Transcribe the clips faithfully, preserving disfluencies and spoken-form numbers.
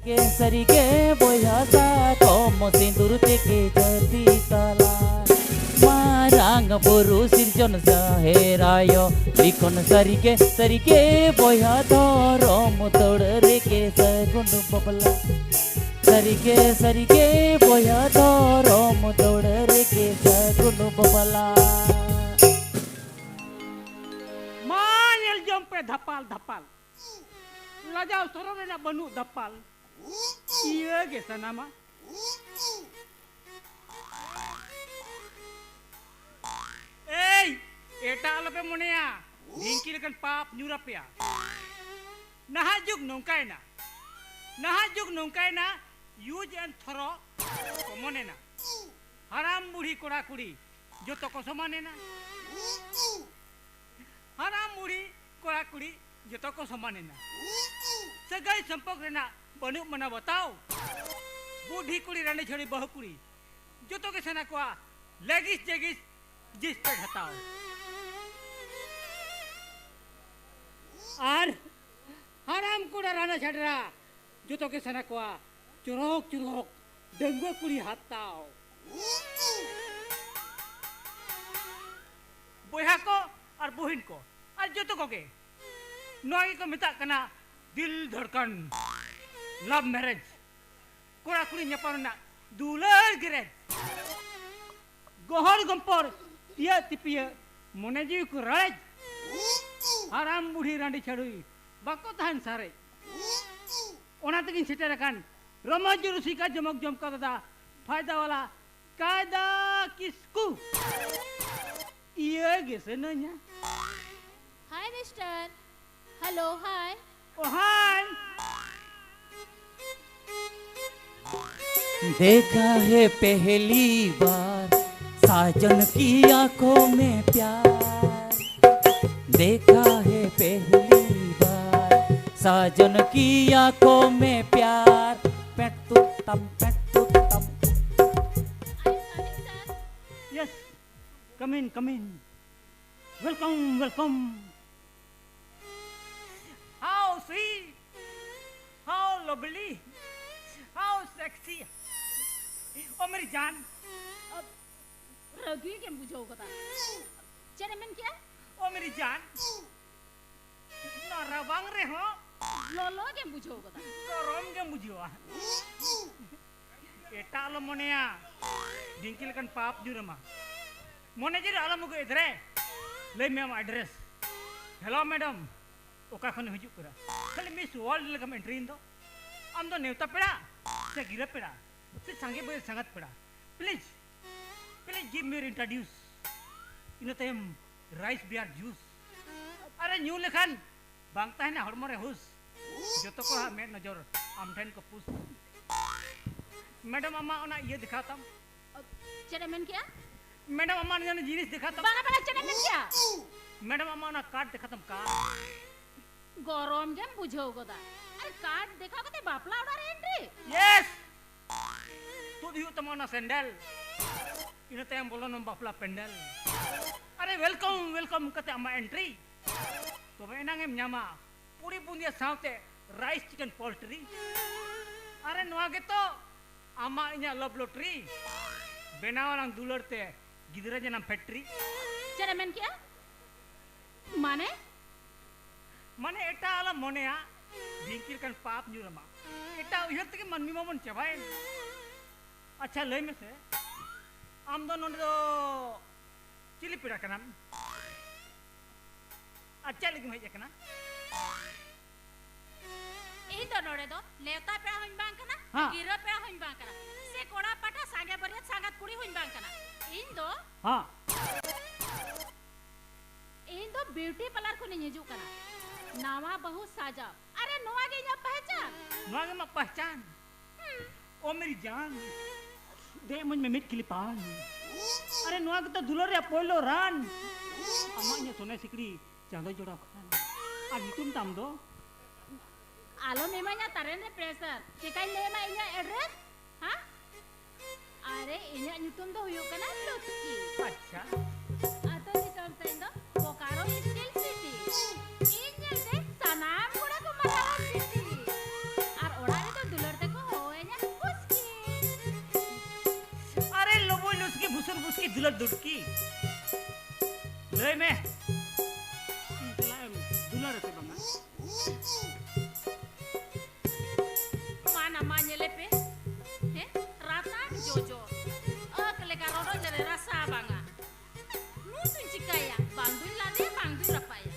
ᱜᱮ ᱥᱟᱹᱨᱤ ᱜᱮ ᱵᱚᱭᱦᱟ ᱥᱟᱠᱚᱢ ᱥᱤᱸᱫᱩᱨ ᱛᱮᱜᱮ ᱡᱟᱹᱛᱤ ᱛᱟᱞᱟ᱾ ᱢᱟᱨᱟᱝ ᱵᱩᱨᱩ ᱥᱤᱨᱡᱚᱱ ᱡᱟᱦᱮᱨ ᱟᱭᱳ ᱞᱤᱠᱷᱚᱱ ᱥᱟᱹᱨᱤ ᱜᱮ ᱥᱟᱹᱨᱤ ᱜᱮ ᱵᱚᱭᱦᱟ ᱫᱷᱚᱨᱚᱢ ᱫᱟᱹᱣᱲᱟᱹ ᱨᱮᱜᱮ ᱥᱟᱹᱜᱩᱱ ᱵᱟᱯᱞᱟ᱾ ᱥᱟᱹᱨᱤ ᱜᱮ ᱥᱟᱹᱨᱤ ᱜᱮ ᱵᱚᱭᱦᱟ ᱫᱷᱚᱨᱚᱢ ᱫᱟᱹᱣᱲᱟᱹ ᱨᱮᱜᱮ ᱥᱟᱹᱜᱩᱱ ᱵᱟᱯᱞᱟ᱾ ᱢᱟ ᱧᱮᱞ ᱡᱚᱝ ᱯᱮ ᱫᱷᱟᱯᱟᱞ ᱫᱷᱟᱯᱟᱞ᱾ ᱞᱟᱡᱟᱣ ᱥᱚᱨᱚᱢ ᱨᱮᱱᱟᱜ ᱵᱟᱹᱱᱩᱜ ᱫᱟᱯᱟᱞ᱾ ᱤᱭᱟᱹ ᱜᱮ ᱥᱟᱱᱟᱢᱟ᱾ ᱮᱭ, ᱮᱴᱟᱜ ᱟᱞᱚᱯᱮ ᱢᱚᱱᱮᱭᱟ, ᱰᱷᱤᱝᱠᱤ ᱞᱮᱠᱟᱱ ᱯᱟᱯ ᱧᱩᱨ ᱟᱯᱮᱭᱟ᱾ ᱱᱟᱦᱟᱜ ᱡᱩᱜᱽ ᱱᱚᱝᱠᱟᱭᱮᱱᱟ, ᱱᱟᱦᱟᱜ ᱡᱩᱜᱽ ᱱᱚᱝᱠᱟᱭᱮᱱᱟ, use and throw common ᱮᱱᱟ᱾ ᱦᱟᱲᱟᱢ ᱵᱩᱲᱦᱤ ᱠᱚᱲᱟ ᱠᱩᱲᱤ ᱡᱚᱛᱚ ᱠᱚ ᱥᱚᱢᱟᱱ ᱮᱱᱟ᱾ ᱦᱟᱲᱟᱢ ᱵᱩᱲᱦᱤ ᱠᱚᱲᱟ ᱠᱩᱲᱤ ᱡᱚᱛᱚ ᱠᱚ ᱥᱚᱢᱟᱱ ᱮᱱᱟ᱾ ᱥᱟᱹᱜᱟᱹᱭ ᱥᱚᱢᱯᱚᱨᱠ ᱨᱮᱱᱟᱜ ᱵᱟᱹᱱᱩᱜ ᱢᱟᱱᱟ ᱵᱟᱛᱟᱣ᱾ ᱵᱩᱰᱷᱤ ᱠᱩᱲᱤ ᱨᱟᱺᱰᱤ ᱪᱷᱟᱹᱲᱤ ᱵᱟᱹᱦᱩ ᱠᱩᱲᱤ ᱡᱚᱛᱚ ᱜᱮ ᱥᱟᱱᱟ ᱠᱚᱣᱟ ᱞᱮᱜᱤᱥ ᱡᱮᱜᱤᱥ ᱡᱤᱥ ᱯᱮ ᱦᱟᱛᱟᱣ᱾ ᱟᱨ ᱦᱟᱲᱟᱢ ᱠᱚᱲᱟ ᱨᱟᱱᱟ ᱪᱷᱟᱰᱨᱟ ᱡᱚᱛᱚ ᱜᱮ ᱥᱟᱱᱟ ᱠᱚᱣᱟ ᱪᱚᱨᱚᱠ ᱪᱚᱨᱚᱠ ᱰᱟᱺᱜᱩᱣᱟᱹ ᱠᱩᱲᱤ ᱦᱟᱛᱟᱣ᱾ ᱵᱚᱭᱦᱟ ᱠᱚ ᱟᱨ ᱵᱩᱦᱤᱱ ᱠᱚ ᱟᱨ ᱡᱚᱛᱚ ᱠᱚᱜᱮ ᱱᱚᱣᱟ ᱜᱮᱠᱚ ᱢᱮᱛᱟᱜ ᱠᱟᱱᱟ ᱫᱤᱞ ᱫᱷᱚᱲᱠᱟᱱ, love marriage᱾ ᱠᱚᱲᱟ ᱠᱩᱲᱤ ᱧᱟᱯᱟᱢ ᱨᱮᱱᱟᱜ ᱫᱩᱞᱟᱹᱲ ᱜᱮᱨᱮᱡᱽ᱾ ᱜᱚᱦᱚᱲ ᱜᱚᱢᱯᱚᱲ, ᱛᱤᱭᱟᱹᱜ ᱛᱤᱯᱤᱭᱟᱹᱜ, ᱢᱚᱱᱮ ᱡᱤᱣᱤ ᱠᱚ ᱨᱟᱲᱮᱡᱽ᱾ ᱦᱟᱲᱟᱢ ᱵᱩᱲᱦᱤ ᱨᱟᱺᱰᱤ ᱪᱷᱟᱹᱲᱩᱭ ᱵᱟᱠᱚ ᱛᱟᱦᱮᱱ ᱥᱟᱨᱮᱡ᱾ ᱚᱱᱟ ᱛᱮᱜᱤᱧ ᱥᱮᱴᱮᱨ ᱟᱠᱟᱱ ᱨᱚᱢᱚᱡᱽ ᱨᱩᱥᱤᱠᱟ ᱡᱚᱢᱚᱠ ᱡᱚᱢᱠᱟ ᱫᱟᱫᱟ ᱯᱷᱟᱭᱫᱟ ᱣᱟᱞᱟ ᱠᱟᱭᱫᱟ ᱠᱤᱥᱠᱩ᱾ ᱤᱭᱟᱹ ᱜᱮ ᱥᱟᱱᱟᱧᱟ᱾ Hi mister. Hello, hi. Oh, hi. देखा है पहली बार साजन की आंखों में प्यार। देखा है पहली बार साजन की आंखों में प्यार। पेट तुतम, पेट तुतम। Yes, come in, come in. Welcome, welcome. How sweet, how Lovely. How sexy. ও মেরি জান. ᱨᱟᱹᱜᱤ ᱜᱮᱢ ᱵᱩᱡᱷᱟᱹᱣ ᱠᱟᱫᱟ᱾ ᱪᱮᱫ ᱮᱢ ᱢᱮᱱ ᱠᱮᱜᱼᱟ? ও ᱢᱮᱨᱤ ᱡᱟᱱ. ᱱᱚᱣᱟ ᱨᱟᱵᱟᱝ ᱨᱮᱦᱚᱸ ᱞᱚᱞᱚ ᱜᱮᱢ ᱵᱩᱡᱷᱟᱹᱣ ᱠᱟᱫᱟ᱾ ᱜᱚᱨᱚᱢ ᱜᱮᱢ ᱵᱩᱡᱷᱟᱹᱣᱟ. ᱮᱴᱟᱜ ᱟᱞᱚᱢ ᱢᱚᱱᱮᱭᱟ, ᱰᱷᱤᱝᱠᱤ ᱞᱮᱠᱟᱱ ᱯᱟᱯ ᱧᱩᱨ ᱟᱢᱟ. ᱢᱚᱱᱮ ᱡᱤᱣᱤ ᱟᱞᱚᱢ ᱟᱹᱜᱩ ᱮᱫᱨᱮ. ᱞᱟᱹᱭ ᱢᱮ ᱟᱢᱟᱜ address. Hello madam, ᱚᱠᱟ ᱠᱷᱚᱱᱮᱢ ᱦᱤᱡᱩᱜ ᱠᱟᱱᱟ? ᱠᱷᱟᱹᱞᱤ Miss World ᱞᱮᱠᱟᱢ entry ᱮᱱ ᱫᱚ. ᱟᱢ ᱫᱚ ᱱᱮᱣᱛᱟ ᱯᱮᱲᱟ ᱥᱮ ᱜᱤᱨᱟᱹ ᱯᱮᱲᱟ ᱥᱮ ᱥᱟᱸᱜᱮ ᱵᱟᱹᱭᱟᱹᱨ ᱥᱟᱸᱜᱟᱛ ᱯᱮᱲᱟ? Please, please give me introduce. ᱤᱱᱟᱹ ᱛᱟᱭᱚᱢ rice beer juice. ᱟᱨᱮ ᱧᱩ ᱞᱮᱠᱷᱟᱱ ᱵᱟᱝ ᱛᱟᱦᱮᱱᱟ ᱦᱚᱲᱢᱚ ᱨᱮ ᱦᱩᱥ. ᱡᱚᱛᱚ ᱠᱚ ᱦᱟᱸᱜ ᱢᱮᱫ ᱱᱚᱡᱚᱨ ᱟᱢ ᱴᱷᱮᱱ ᱠᱚ ᱯᱩᱥ. Madam, ᱟᱢᱟᱜ ᱚᱱᱟ ᱤᱭᱟᱹ ᱫᱮᱠᱷᱟᱣ ᱛᱟᱢ. ᱪᱮᱫ ᱮᱢ ᱢᱮᱱ ᱠᱮᱜᱼᱟ? Madam, ᱟᱢᱟᱜ ᱚᱱᱟ ᱡᱤᱱᱤᱥ ᱫᱮᱠᱷᱟᱣ ᱛᱟᱢ. ᱵᱟᱝᱟ, ᱵᱟᱝᱟ, ᱪᱮᱫ ᱮᱢ ᱢᱮᱱ ᱠᱮᱜᱼᱟ? Madam, ᱟᱢᱟᱜ ᱚᱱᱟ card ᱫᱮᱠᱷᱟᱣ ᱛᱟᱢ, card. ᱜᱚᱨᱚᱢ ᱜᱮᱢ ᱵᱩᱡᱷᱟᱹᱣ ᱜᱚᱫᱟ᱾ ᱟᱨ card ᱫᱮᱠᱷᱟᱣ ᱠᱟᱛᱮ ᱵᱟᱯᱞᱟ ᱚᱲᱟᱜ ᱨᱮ entry? Yes. ᱛᱩᱫ ᱦᱩᱭᱩᱜ ᱛᱟᱢᱟ ᱚᱱᱟ sandal. ᱤᱱᱟᱹ ᱛᱟᱭᱚᱢ ᱵᱚᱞᱚᱱᱟᱢ ᱵᱟᱯᱞᱟ ᱯᱮᱱᱰᱮᱞ. ᱟᱨᱮ welcome, welcome ᱠᱟᱛᱮ ᱟᱢᱟᱜ entry. ᱛᱚᱵᱮ ᱮᱱᱟᱝ ᱮᱢ ᱧᱟᱢᱟ ᱯᱩᱲᱤ ᱵᱩᱸᱫᱤᱭᱟᱹ ᱥᱟᱶᱛᱮ rice chicken poultry. ᱟᱨᱮ ᱱᱚᱣᱟ ᱜᱮᱛᱚ ᱟᱢᱟᱜ ᱤᱧᱟᱹᱜ love lottery. ᱵᱮᱱᱟᱣ ᱟᱞᱟᱝ ᱫᱩᱞᱟᱹᱲ ᱛᱮ ᱜᱤᱫᱽᱨᱟᱹ ᱡᱟᱱᱟᱢ factory. ᱪᱮᱫ ᱮ ᱢᱮᱱ ᱠᱮᱜᱼᱟ? ᱢᱟᱱᱮ? ᱢᱟᱱᱮ ᱮᱴᱟᱜ ᱟᱞᱚᱢ ᱢᱚᱱᱮᱭᱟ, ᱰᱷᱤᱝᱠᱤ ᱞᱮᱠᱟᱱ ᱯᱟᱯ ᱧᱩᱨ ᱟᱢᱟ. ᱮᱴᱟᱜ ᱩᱭᱦᱟᱹᱨ ᱛᱮᱜᱮ ᱢᱟᱹᱱᱢᱤ ᱢᱟᱵᱚᱱ ᱪᱟᱵᱟᱭᱮᱱ. ᱟᱪᱪᱷᱟ, ᱞᱟᱹᱭ ᱢᱮᱥᱮ, ᱟᱢ ᱫᱚ ᱱᱚᱰᱮ ᱫᱚ ᱪᱤᱞᱤ ᱯᱮᱲᱟ ᱠᱟᱱᱟᱢ? ᱟᱨ ᱪᱮᱫ ᱞᱟᱹᱜᱤᱫ ᱮᱢ ᱦᱮᱡ ᱟᱠᱟᱱᱟ? ᱤᱧ ᱫᱚ ᱱᱚᱰᱮ ᱫᱚ ᱱᱮᱣᱛᱟ ᱯᱮᱲᱟ ᱦᱚᱸᱧ ᱵᱟᱝ ᱠᱟᱱᱟ, ᱦᱮᱸ. ᱜᱤᱨᱟᱹ ᱯᱮᱲᱟ ᱦᱚᱸᱧ ᱵᱟᱝ ᱠᱟᱱᱟ, ᱥᱮ ᱠᱚᱲᱟ ᱯᱟᱦᱴᱟ ᱥᱟᱸᱜᱮ ᱵᱟᱹᱨᱭᱟᱹᱛ ᱥᱟᱸᱜᱟᱛ ᱠᱩᱲᱤ ᱦᱚᱸᱧ ᱵᱟᱝ ᱠᱟᱱᱟ᱾ ᱤᱧ ᱫᱚ ᱦᱮᱸ. ᱤᱧ ᱫᱚ beauty parlour ᱠᱷᱚᱱᱤᱧ ᱦᱤᱡᱩᱜ ᱠᱟᱱᱟ᱾ ᱱᱟᱣᱟ ᱵᱟᱹᱦᱩ ᱥᱟᱡᱟᱣ᱾ ᱟᱨᱮ, ᱱᱚᱣᱟ ᱜᱮ ᱤᱧᱟᱹᱜ ᱯᱮᱦᱪᱟᱱ᱾ ᱱᱚᱣᱟ ᱜᱮ ᱟᱢᱟᱜ ᱯᱮᱦᱪᱟᱱ? ᱦᱩᱸ. ᱳ ᱢᱮᱨᱤ ᱡᱟᱱ, ᱫᱮᱡ ᱢᱟᱹᱧ ᱢᱮ ᱢᱤᱫ ᱠᱤᱞᱤ ᱯᱟᱱ. ᱟᱨᱮ, ᱱᱚᱣᱟ ᱜᱮᱛᱚ ᱫᱩᱞᱟᱹᱲ ᱨᱮᱭᱟᱜ ᱯᱳᱭᱞᱳ ᱨᱟᱱ. ᱟᱢᱟᱜ ᱤᱧᱟᱹᱜ ᱥᱚᱱᱮ ᱥᱤᱠᱲᱤ ᱪᱟᱸᱫᱚᱭ ᱡᱚᱲᱟᱣ ᱠᱷᱟᱱ. ᱟᱨ ᱧᱩᱛᱩᱢ ᱛᱟᱢ ᱫᱚ? ᱟᱞᱚᱢ ᱮᱢᱟᱹᱧᱟ ᱛᱟᱨᱮᱱ ᱨᱮ pressure. ᱪᱮᱠᱟᱧ ᱞᱟᱹᱭ ᱟᱢᱟ ᱤᱧᱟᱹᱜ address? ᱦᱮᱸ? ᱟᱨᱮ, ᱤᱧᱟᱹᱜ ᱧᱩᱛᱩᱢ ᱫᱚ ᱦᱩᱭᱩᱜ ᱠᱟᱱᱟ ᱞᱩᱛᱠᱤ. ᱟᱪᱪᱷᱟ. ᱟᱹᱛᱩ ᱫᱤᱥᱚᱢ ᱛᱤᱧ ᱫᱚ ᱵᱳᱠᱟᱨᱳ Steel City. ᱤᱧ ᱧᱮᱞᱛᱮ ᱥᱟᱱᱟᱢ ᱠᱚᱲᱟ ᱠᱚ ᱢᱟᱛᱟᱣᱟ ᱪᱤᱴᱤ. ᱟᱨ ᱫᱩᱞᱟᱹᱲ ᱫᱩᱴᱠᱤ, ᱞᱟᱹᱭ ᱢᱮ, ᱤᱧ ᱥᱟᱞᱟᱜ ᱮᱢ ᱫᱩᱞᱟᱹᱲ ᱟᱥᱮ ᱵᱟᱝᱟ? ᱢᱟ ᱱᱟ ᱢᱟ ᱧᱮᱞᱮ ᱯᱮ, ᱦᱮᱸ, ᱨᱟᱛᱟᱝ ᱡᱚᱡᱚ, ᱟᱹᱠ ᱞᱮᱠᱟ ᱨᱚᱰᱚᱡ ᱨᱮ ᱨᱟᱥᱟ ᱵᱟᱝᱟ᱾ ᱱᱩᱭ ᱫᱩᱧ ᱪᱤᱠᱟᱹᱭᱟ? ᱵᱟᱝ ᱫᱩᱧ ᱞᱟᱫᱮᱭᱟ, ᱵᱟᱝ ᱫᱩᱧ ᱨᱟᱯᱟᱭᱟ᱾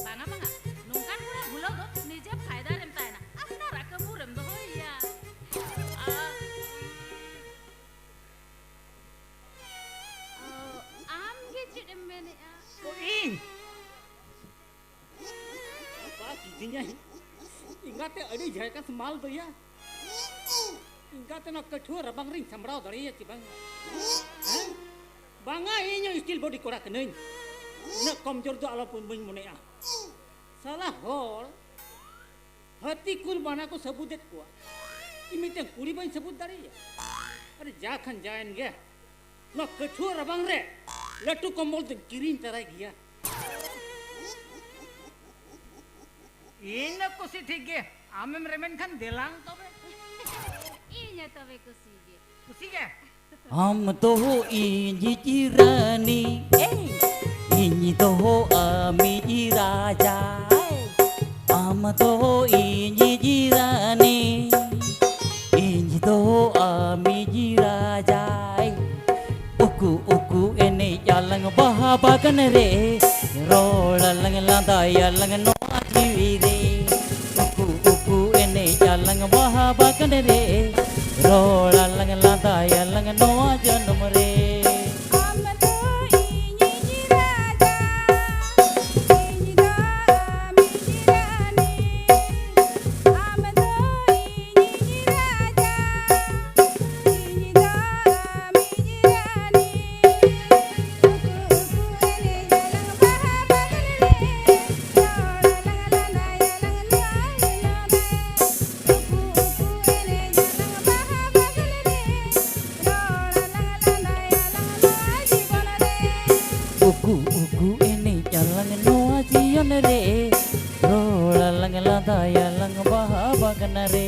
ᱵᱟᱝᱟ, ᱵᱟᱝᱟ, ᱱᱚᱝᱠᱟᱱ ᱠᱚᱲᱟ ᱵᱷᱩᱞᱟᱹᱣ ᱫᱚ ᱱᱤᱡᱮ ᱯᱷᱟᱭᱫᱟ ᱨᱮᱢ ᱛᱟᱦᱮᱱᱟ, ᱟᱯᱱᱟᱨᱟᱜ ᱠᱟᱹᱵᱩ ᱨᱮᱢ ᱫᱚᱦᱚᱭᱮᱭᱟ᱾ ᱟᱨ, ᱚ, ᱟᱢ ᱜᱮ ᱪᱮᱫ ᱮᱢ ᱢᱮᱱᱮᱫᱼᱟ? ᱚ, ᱤᱧ? ᱵᱟᱵᱟ ᱠᱤᱫᱤᱧᱟᱭ᱾ ᱮᱸᱜᱟᱛᱮ ᱟᱹᱰᱤ ᱡᱷᱟᱠᱟᱥ ᱢᱟᱞ ᱫᱚᱭᱟ᱾ ᱮᱸᱜᱟᱛᱮ ᱱᱚᱣᱟ ᱠᱟᱹᱴᱷᱩᱣᱟᱹ ᱨᱟᱵᱟᱝ ᱨᱤᱧ ᱥᱟᱢᱵᱲᱟᱣ ᱫᱟᱲᱮᱭᱟᱭᱟ ᱪᱮ ᱵᱟᱝ? ᱦᱮᱸ? ᱵᱟᱝᱟ, ᱤᱧ ᱦᱚᱸ steel body ᱠᱚᱲᱟ ᱠᱟᱹᱱᱟᱹᱧ᱾ ᱩᱱᱟᱹᱜ ᱠᱚᱢᱡᱳᱨ ᱫᱚ ᱟᱞᱚ ᱵᱟᱹᱧ ᱢᱚᱱᱮᱜᱼᱟ᱾ ᱥᱟᱞᱟ ᱦᱚᱲ ᱦᱟᱹᱛᱤ ᱠᱩᱞ ᱵᱟᱱᱟ ᱠᱚ ᱥᱟᱹᱵᱩᱫᱮᱫ ᱠᱚᱣᱟ᱾ ᱤᱧ ᱢᱤᱫᱴᱟᱝ ᱠᱩᱲᱤ ᱵᱟᱹᱧ ᱥᱟᱹᱵᱩᱫ ᱫᱟᱲᱮᱭᱟᱭᱟ? ᱟᱨ ᱡᱟ ᱠᱷᱟᱱ ᱡᱟᱭᱮᱱ ᱜᱮ, ᱱᱚᱣᱟ ᱠᱟᱹᱴᱷᱩᱣᱟᱹ ᱨᱟᱵᱟᱝ ᱨᱮ ᱞᱟᱹᱴᱩ ᱠᱚᱢᱵᱚᱞ ᱫᱚᱧ ᱠᱤᱨᱤᱧ ᱛᱟᱨᱟᱭ ᱜᱮᱭᱟ᱾ ᱤᱧ ᱫᱚ ᱠᱩᱥᱤ ᱴᱷᱤᱠ ᱜᱮ, ᱟᱢᱮᱢ ᱨᱮᱵᱮᱱ ᱠᱷᱟᱱ ᱫᱮᱞᱟᱝ ᱛᱚᱵᱮ᱾ ᱤᱧ ᱦᱚᱸ ᱛᱚᱵᱮ ᱠᱩᱥᱤ ᱜᱮ᱾ ᱠᱩᱥᱤ ᱜᱮ? ᱟᱢ ᱫᱚ ᱤᱧᱤᱡ ᱨᱟᱱᱤ, ᱮᱭ, ᱤᱧ ᱫᱚ ᱟᱢᱤᱡ ᱨᱟᱡᱟ᱾ ᱟᱢ ᱫᱚ ᱤᱧᱤᱡ ᱨᱟᱱᱤ, ᱤᱧ ᱫᱚ ᱟᱢᱤᱡ ᱨᱟᱡᱟ᱾ ᱩᱠᱩ ᱩᱠᱩ ᱮᱱᱮᱡ ᱟᱞᱟᱝ ᱵᱟᱦᱟ ᱵᱟᱜᱟᱱ ᱨᱮ, ᱨᱚᱲ ᱟᱞᱟᱝ ᱞᱟᱸᱫᱟᱭᱟᱞᱟᱝ ᱱᱚᱣᱟ ᱡᱤᱣᱤ ᱨᱮ᱾ ᱩᱠᱩ ᱩᱠᱩ ᱮᱱᱮᱡ ᱟᱞᱟᱝ ᱵᱟᱦᱟ ᱵᱟᱜᱟᱱ ᱨᱮ, ᱨᱚᱲ ᱟᱞᱟᱝ ᱞᱟᱸᱫᱟᱭᱟᱞᱟᱝ ᱱᱚᱣᱟ ᱡᱚᱱᱚᱢ ᱨᱮ᱾ ᱟᱢ ᱫᱚ ᱤᱧᱤᱡ ᱨᱟᱡᱟ, ᱤᱧ ᱫᱚ ᱟᱢᱤᱡ ᱨᱟᱱᱤ᱾ ᱟᱢ ᱫᱚ ᱤᱧᱤᱡ ᱨᱟᱡᱟ, ᱤᱧ ᱫᱚ ᱟᱢᱤᱡ ᱨᱟᱱᱤ᱾ ᱩᱠᱩ ᱩᱠᱩ ᱮᱱᱮᱡ ᱟᱞᱟᱝ ᱵᱟᱦᱟ ᱵᱟᱜᱟᱱ ᱨᱮ, ᱨᱚᱲ ᱟᱞᱟᱝ ᱞᱟᱸᱫᱟᱭᱟᱞᱟᱝ ᱱᱚᱣᱟ ᱡᱚᱱᱚᱢ ᱨᱮ᱾ ᱩᱠᱩ ᱩᱠᱩ ᱮᱱᱮᱡ ᱟᱞᱟᱝ ᱵᱟᱦᱟ ᱵᱟᱜᱟᱱ ᱨᱮ, ᱨᱚᱲ ᱟᱞᱟᱝ ᱞᱟᱸᱫᱟᱭᱟᱞᱟᱝ ᱱᱚᱣᱟ ᱡᱤᱵᱚᱱ ᱨᱮ᱾ ᱩᱠᱩ ᱩᱠᱩ ᱮᱱᱮᱡ ᱟᱞᱟᱝ ᱱᱚᱣᱟ ᱡᱤᱭᱚᱱ ᱨᱮ, ᱨᱚᱲ ᱟᱞᱟᱝ ᱞᱟᱸᱫᱟᱭᱟᱞᱟᱝ ᱵᱟᱦᱟ ᱵᱟᱜᱟᱱ ᱨᱮ᱾